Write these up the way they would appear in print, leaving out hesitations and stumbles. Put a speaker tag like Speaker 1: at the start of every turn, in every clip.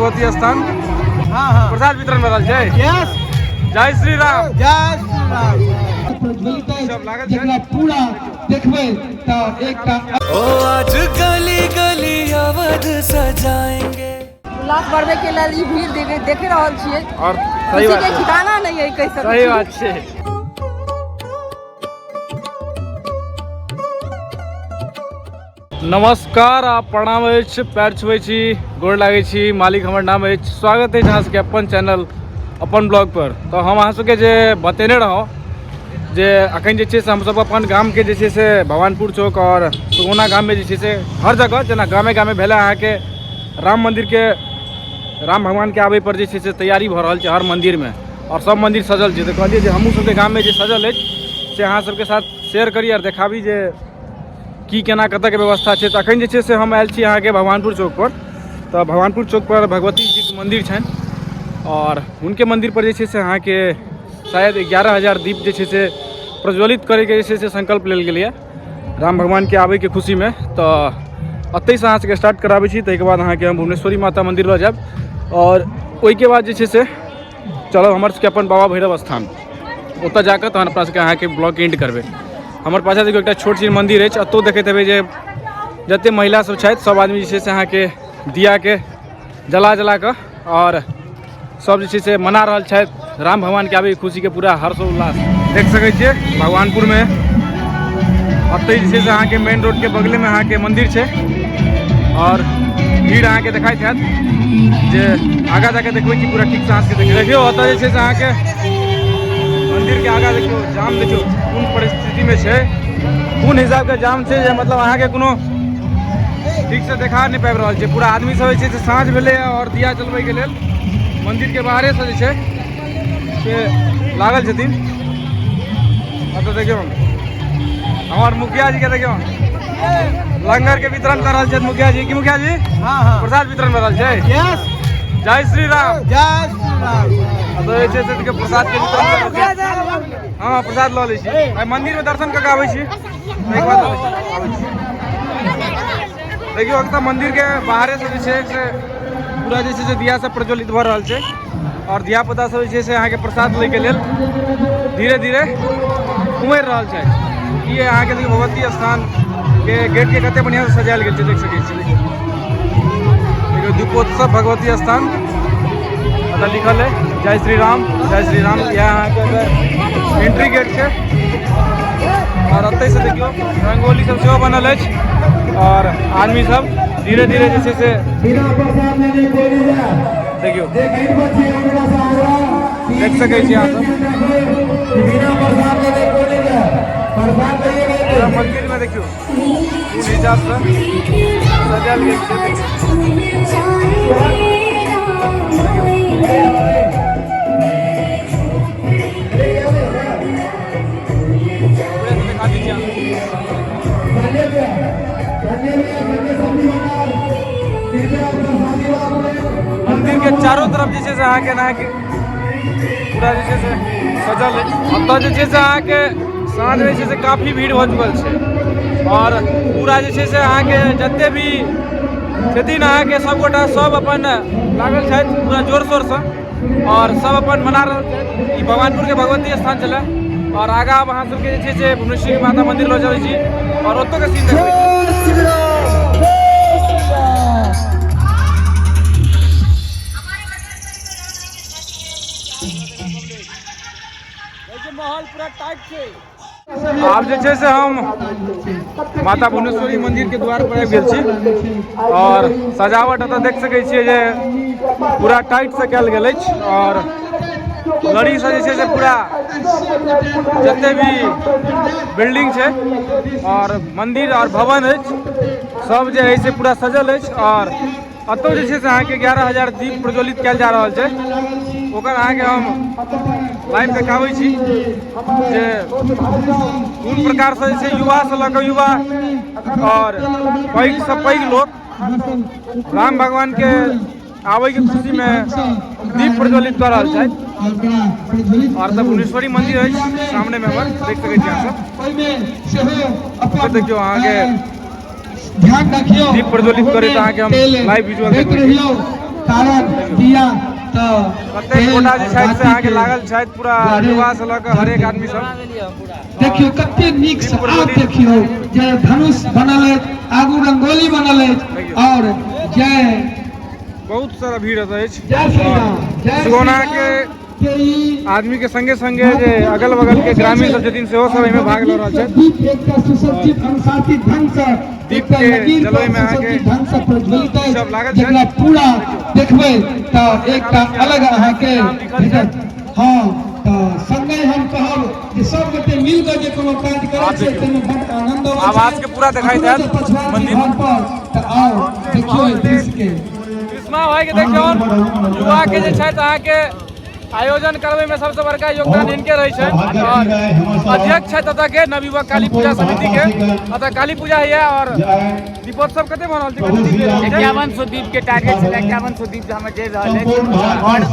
Speaker 1: भगवती स्थान।
Speaker 2: हाँ हाँ।
Speaker 1: प्रसाद वितरण भऽ रहल छै।
Speaker 2: यस।
Speaker 1: जय श्री राम।
Speaker 2: जय श्री राम।
Speaker 3: प्रज्वलित
Speaker 1: सब लागल
Speaker 3: अछि
Speaker 1: छै।
Speaker 3: जकरा पूरा देखबै तऽ एकटा
Speaker 4: ओ आज गली गली अवध सजाएंगे।
Speaker 5: उल्लास बढ़बै के लेल ई भीड़ देख रहल छियै।
Speaker 1: और सही
Speaker 5: खुशी
Speaker 1: बात
Speaker 5: के
Speaker 1: छै।
Speaker 5: ठिकाना नहीं है, कहि सकै
Speaker 1: सही
Speaker 5: छी।
Speaker 1: बात छै। नमस्कार आ प्रणाम अछि, पैर छुबै छी, गोर लागै छी, मालिक हमर नाम अछि। स्वागत अछि अहाँ सबके अपन चैनल अपन ब्लॉग पर। तऽ हम अहाँ सबके जे बतेने रहौं जे अखन जे छै से हमसब अपन गामके जे छै से भगवानपुर चौक और सुगौना गाममे जे छै से हर जगह जेना गामे गामे भेलै अहाँके राम मन्दिरके राम भगवानके आबै पर जे छै से तैयारी भऽ रहल छै हर मन्दिरमे और सब मन्दिर सजल छै। तऽ कहलियै जे हमहूँ सबके गाममे जे सजल अछि से अहाँ सबके साथ शेयर करी और देखाबी जे की केना कतऽके व्यवस्था छै। तऽ अखन जे छै से हम आयल छी अहाँके भगवानपुर चौक पर। तऽ भगवानपुर चौक पर भगवती जीके मन्दिर छनि और हुनके मन्दिर पर जे छै से अहाँके शायद 11,000 दीप जे छै से प्रज्वलित करैके जे छै से संकल्प लेल गेलैए राम भगवानके आबैके खुशीमे। तऽ एतहिसँ अहाँ सबके स्टार्ट कराबै छी, ताहिके बाद अहाँके हम भुवनेश्वरी माता मन्दिर लऽ जायब और ओहिके बाद जे छै से चलब हमर सबके अपन बाबा भैरव स्थान, ओतऽ जाकऽ तहन अपना सबके अहाँके ब्लॉग एंड करबै। हमर पाछाँ देखियौ एकटा छोट छिन मन्दिर अछि, एतौ देखैत हेबै जे जते महिला सब छथि सब आदमी जे छै से अहाँके दियाके जला जला कऽ और सब जे छै से मना रहल छथि राम भगवानके आबैके खुशीके पूरा हर्षोल्लास। देख सकै छियै भगवानपुरमे एतै जे छै से अहाँके मेन रोडके बगलेमे अहाँके मन्दिर छै और भीड़ अहाँके देखाइत हैत जे आगाँ जाके देखबै छी पूरा ठीकसँ अहाँ सबके देखियौ। देखियौ ओतऽ जे छै से अहाँके मन्दिरके आगाँ देखियौ जाम देखियौ कोन परिस्थितिमे छै, कोन हिसाबके जाम छै जे मतलब अहाँके कोनो ठीकसँ देखा नहि पाबि रहल छै। पूरा आदमी सब जे छै से साँझ भेलै और दिया जलबैके लेल मन्दिरके बाहरेसँ जे छै से लागल छथिन। एतऽ देखियौ हमर मुखिया जी के देखियौ लंगर के वितरण कर रहल छथि मुखिया जी। की मुखिया जी?
Speaker 2: हाँ हाँ।
Speaker 1: प्रसाद वितरण भऽ रहल छै।
Speaker 2: यस।
Speaker 1: जय श्री राम।
Speaker 2: जय श्री राम।
Speaker 1: एतऽ जे छै से देखियौ प्रसाद के वितरण कर रहल छै। हाँ प्रसाद लऽ लै छी, आइ मंदिर में दर्शन कऽ के आबै छी, ताहिके बाद लऽ लै छी, आबै छी। देखियौ एतऽ मंदिर के बाहरे से जे छै से पूरा जे छै से दिया सब प्रज्वलित भऽ रहल छै और धिया पुता सब जे छै से अहाँके प्रसाद लैके लेल धीरे धीरे उमड़ि रहल छै। ई अहाँके देखियौ भगवती स्थान के गेट के कते बढ़िया से सजायल गेल छै, देख सकै छी। देखियौ दीपोत्सव भगवती स्थान एतऽ लिखल है जय श्री राम, जय श्री राम। इएह अहाँके एतऽ एंट्री गेट छै और एतै से देखियौ रंगोली सब सेहो बनल अछि और आदमी सब धीरे धीरे जे छै से देखियौ देख सकै छी अहाँ सब। पूरा मंदिर में देखियौ पूरा हिसाब से सजायल गेल छै। पूरा देखा दै छी अहाँ। मंदिर के चारों तरफ जे छै से अहाँके अहाँके पूरा जे छै से सजल अछि। एतऽ जे छै से अहाँके साँझमे जे छै से काफी भीड़ भऽ चुकल छै और पूरा जे छै से अहाँके जते भी छथिन अहाँके सबगोटा सब अपन लागल छथि पूरा जोर शोरसँ और सब अपन मना रहल छथि। ई भगवानपुरके भगवती स्थान छलै और आगाँ आब अहाँ सबके जे छै से भुवनेश्वरी माता मंदिर लऽ चलै छी और ओतौ के सीन देखबै छी। आब जे छै से हम माता भुवनेश्वरी मंदिर के द्वार पर आबि गेल छी और सजावट एतऽ देख सकै छियै जे पूरा टाइट से कयल गेल अछि और लड़ी से जे छै से पूरा जते भी बिल्डिंग छै और मंदिर और भवन अछि सब जे है से पूरा सजल अछि। और एतौ जे छै से अहाँके 11,000 दीप प्रज्वलित कयल जा रहल छै, ओकर अहाँके हम लाइव देखाबै छी जे कोन प्रकारसँ जे छै युवासँ लऽ कऽ युवा और पैघसँ पैघ लोक राम भगवानके आबैके खुशीमे दीप प्रज्वलित कऽ रहल छथि। और तऽ भुवनेश्वरी मंदिर अछि सामनेमे हमर, देख सकै छी अहाँ सब। देखियौ अहाँके
Speaker 3: ध्यान रखियौ
Speaker 1: दीप प्रज्वलित करैत अहाँके हम
Speaker 3: तेल
Speaker 1: लाइव विजुअल
Speaker 3: दैत
Speaker 1: देखबै छी।
Speaker 3: रहियौ। कारण दिया तऽ
Speaker 1: कतेक गोटा जे छथि से अहाँके लागल छथि पूरा
Speaker 3: द्वारे
Speaker 1: युवा से लऽ कऽ हरेक आदमी सब।
Speaker 3: देखियौ कते नीक से आब देखियौ जे धनुष बनल अछि, आगू रंगोली बनल अछि और जय
Speaker 1: बहुत सारा भीड़ एतऽ अछि।
Speaker 3: जय श्री राम, जय श्री
Speaker 1: सुगौना
Speaker 3: राम
Speaker 1: के
Speaker 3: के ई
Speaker 1: आदमी के संगे संगे जे अगल बगल के ग्रामीण सब छथिन सेहो सब एहिमे भाग लऽ रहल छथि।
Speaker 3: दीप एकटा सुसज्जित अनुशासित ढंग से
Speaker 1: दीप
Speaker 3: एकटा
Speaker 1: के
Speaker 3: लकीर
Speaker 1: जलबै
Speaker 3: पर
Speaker 1: मे अहाँके
Speaker 3: सुसज्जित ढंग से प्रज्वलित अछि,
Speaker 1: सब लागल छै।
Speaker 3: जेकरा पूरा देखबै तऽ एकटा अलग अहाँके भेटत। हँ, तऽ संगे हम कहब जे सब गोटे मिल कऽ जे कोनो काज करै छै ताहिमे बड आनंद अबै छै।
Speaker 1: आवाज के पूरा देखाइत
Speaker 3: अपनो
Speaker 1: हैत
Speaker 3: जे पछुआ छी
Speaker 1: मंदिर।
Speaker 3: घर पर तऽ आउ देखियौ एहि दृश्य के।
Speaker 1: कृष्णा भाई के देखियौ, युवा के जे छथि अहाँके आयोजन करबै में सबसे बड़का योगदान हिनके रहै छै और अध्यक्ष छथि एतऽ के नवयुवक काली पूजा समिति के। एतऽ काली पूजा होइए और दीपोत्सव कते भऽ रहल छै? कते दीप जरि रहल छै?
Speaker 6: 5100 दीप के टारगेट छलै, 5100 दीप हमर जरि रहल अछि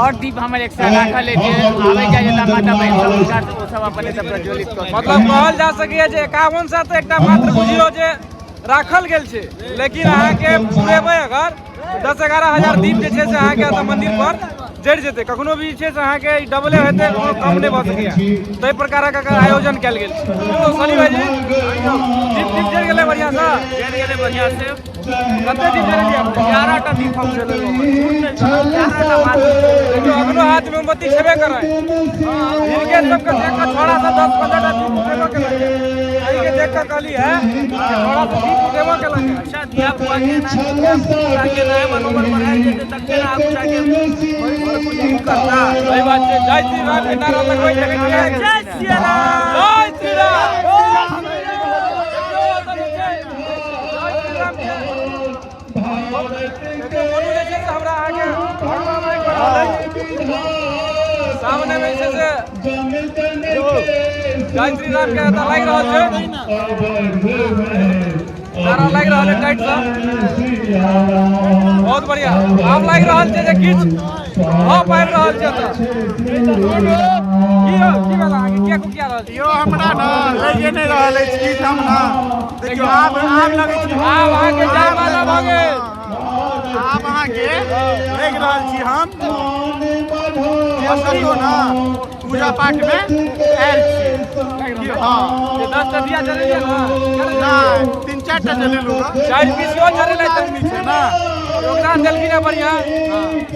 Speaker 6: और दीप हमर एक्स्ट्रा राखल अछि जे आबै जाय जेता माता बहिन सब हुनका ओ सब अपन एतऽ प्रज्वलित कऽ
Speaker 1: मतलब कहल जा सकैए जे 5100 तऽ एकटा मात्र बुझियौ जे राखल गेल छै, लेकिन अहाँके पुरेबै अगर 10-11 हजार दीप जे छै से अहाँके एतऽ मंदिर पर जरि जेतै। कखनो भी जे छै से अहाँके ई डबले हेतै, कोनो कम नहि भऽ सकैए। ताहि प्रकारक एकर आयोजन कयल गेल छै। यौ सनी भाईजी, दीप दीप जरि गेलै बढ़िआँसँ?
Speaker 6: जरि गेलै बढ़िआँसँ।
Speaker 1: कते दीप जरेलियै?
Speaker 6: 11 टा दीप हम जरेलहुँ।
Speaker 1: देखियौ अखनो हाथ में मोमबत्ती छेबे करै। हिनके सबके देख कऽ छोड़ा सब 10-15 टा दीप उठेबो केलक। एहिके देख कऽ कहली है छोड़ा सब दीप उठेबो केलक।
Speaker 6: अच्छा धिया पुआ के ना, धिया पुआ के ना मनोबल बढ़ायल जेतै तखने ने आगू जाके करता।
Speaker 1: सही बात छै। जय श्री राम के नारा लगबै देखै छियै।
Speaker 6: जय श्री राम,
Speaker 1: जय श्री राम। जय श्री राम के देखियौ मोनू जे छै से हमरा अहाँके भगवा माइक पर रहल अछि। सामने मे जे छै से जय श्री राम के एतऽ लागि रहल छै नारा, लागि रहल है टाइट सँ। बहुत बढ़िया आब लागि रहल छै जे किछु भऽ पाबि रहल छै एतऽ। की यौ, की भेल अहाँके? किया कुकिया रहल छी?
Speaker 2: यौ हमरा ने लागि नहि रहल अछि कि हम ने देखियौ आब आब लगै छै
Speaker 1: आब अहाँके जयमाला भऽ गेल।
Speaker 2: आब अहाँके लागि रहल छी हम कतौ ने पूजा पाठ मे आयल छी। हँ,
Speaker 1: 10 टा दिया जरेलियै ने?
Speaker 2: नहि, 3-4 टा जलेलहुँ हँ।
Speaker 1: 4 पीस सेहो जरेलै
Speaker 2: आदमी छै ने
Speaker 1: योगदान देलखिन हँ। बढ़िया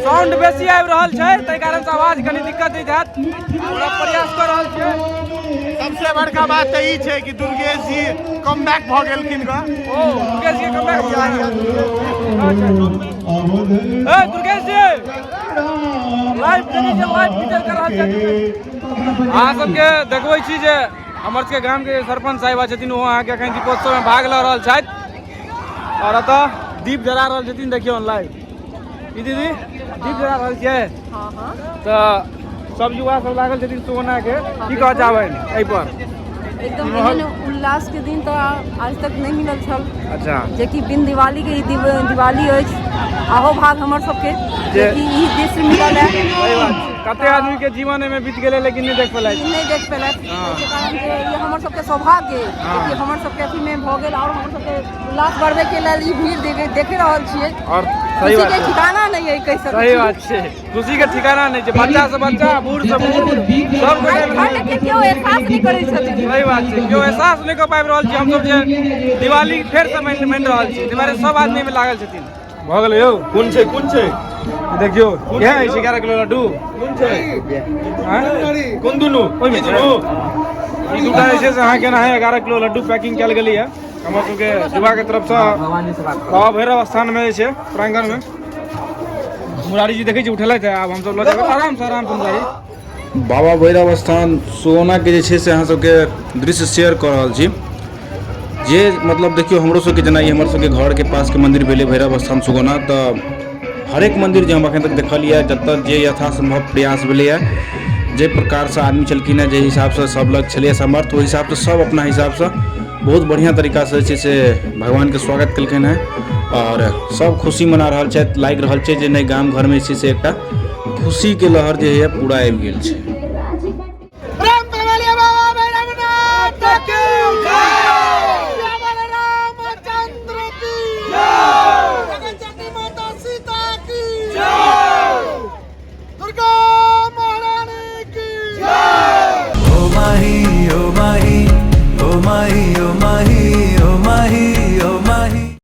Speaker 1: साउंड बेसी आबि रहल छै, ताहि कारण से आवाज कनि दिक्कत दैत हैत। पूरा प्रयास कऽ रहल छियै।
Speaker 2: सबसे बड़का बात तऽ ई छै कि दुर्गेश जी कम बैक भऽ गेलखिन गऽ।
Speaker 1: ओ दुर्गेश जी कम बैक भऽ गेल। ए दुर्गेश जी लाइव देखै छियै, लाइव फीचर कर रहल छै। अहाँ सबके देखबै छी जे हमर सबके गामके जे सरपञ्च साहिबा छथिन ओ अहाँके एखन दीपोत्सवमे भाग लऽ रहल छथि और एतऽ दीप जरा रहल छथिन। देखियौ लाइव। ई दीदी दीप जरा रहल छियै?
Speaker 5: हँ हँ।
Speaker 1: तऽ सब युवा सब लागल छथिन सुगौना के। की कहऽ चाहबनि एहिपर?
Speaker 5: एकदम एहन उल्लास के दिन तऽ आज तक नहि मिलल छल।
Speaker 1: अच्छा,
Speaker 5: जेकि बिन दिवाली के ई दिवाली अछि। आहो भाग हमर सबके जेकि ई दृश्य मिलल है।
Speaker 1: सही बात छै। कते आदमी के जीवन एहिमे बीत गेलै लेकिन नहि देख पेलथि।
Speaker 5: ई नहि देख पेलथि। एहिके कारण जे ई हमर सबके सौभाग्य जेकि हमर सबके अथी मे भऽ गेल और हमर सबके उल्लास बढ़बै के लेल ई भीड़ देखे रहल छियै।
Speaker 1: और सही
Speaker 5: खुशी
Speaker 1: बात
Speaker 5: के
Speaker 1: छै,
Speaker 5: ठिकाना नहीं है कहि सकै
Speaker 1: सही
Speaker 5: छी।
Speaker 1: बात छै, खुशी के ठिकाना नहि छै। बच्चा से बच्चा, बूढ़ से बूढ़, सब गोटे।
Speaker 5: ठंड के केओ एहसास नहि करै छथिन।
Speaker 1: सही बात छै, केओ एहसास नहि कऽ पाबि रहल छी। हमसब जे दिवाली फेर से मनि रहल छी, ताहि दुआरे सब आदमी एहिमे लागल छथिन। भऽ गेलै यौ।
Speaker 7: कोन छै, कोन छै?
Speaker 1: देखियौ इएह अछि 11 किलो लड्डू।
Speaker 7: कोन छै?
Speaker 1: आँय?
Speaker 7: कोन दुनू?
Speaker 1: ओहिमे छै। ई दूटा जे छै से अहाँके एनाहे 11 किलो लड्डू पैकिंग कयल गेलैए हमर सबके युवाके तरफसँ बाबा भैरव स्थानमे जे छै प्रांगणमे। मुरारी जी देखै छी उठेलथि है, आब हमसब लऽ जेबै आरामसँ आरामसँ। मुरारी
Speaker 7: बाबा भैरव स्थान सुगौना के जे छै से अहाँ सबके दृश्य शेयर कऽ रहल छी जे मतलब देखियौ हमरो सबके जेना ई हमर सबके घरके पासके मन्दिर भेलै भैरव स्थान सुगौना। तऽ हरेक मन्दिर जे हम एखन तक देखलियै, जतऽ जे यथासम्भव प्रयास भेलैए, जाहि प्रकारसँ आदमी छलखिन हेँ, जाहि हिसाबसँ सब लग छलैए सामर्थ्य, ओहि हिसाबसँ सब अपना हिसाबसँ बहुत बढ़िआँ तरीकासँ जे छै से भगवानके स्वागत केलखिन हेँ आओर सब खुशी मना रहल छथि। लागि रहल छै जे नहि, गाम घरमे जे छै से एकटा खुशीके लहर जे होइए पूरा आबि गेल छै।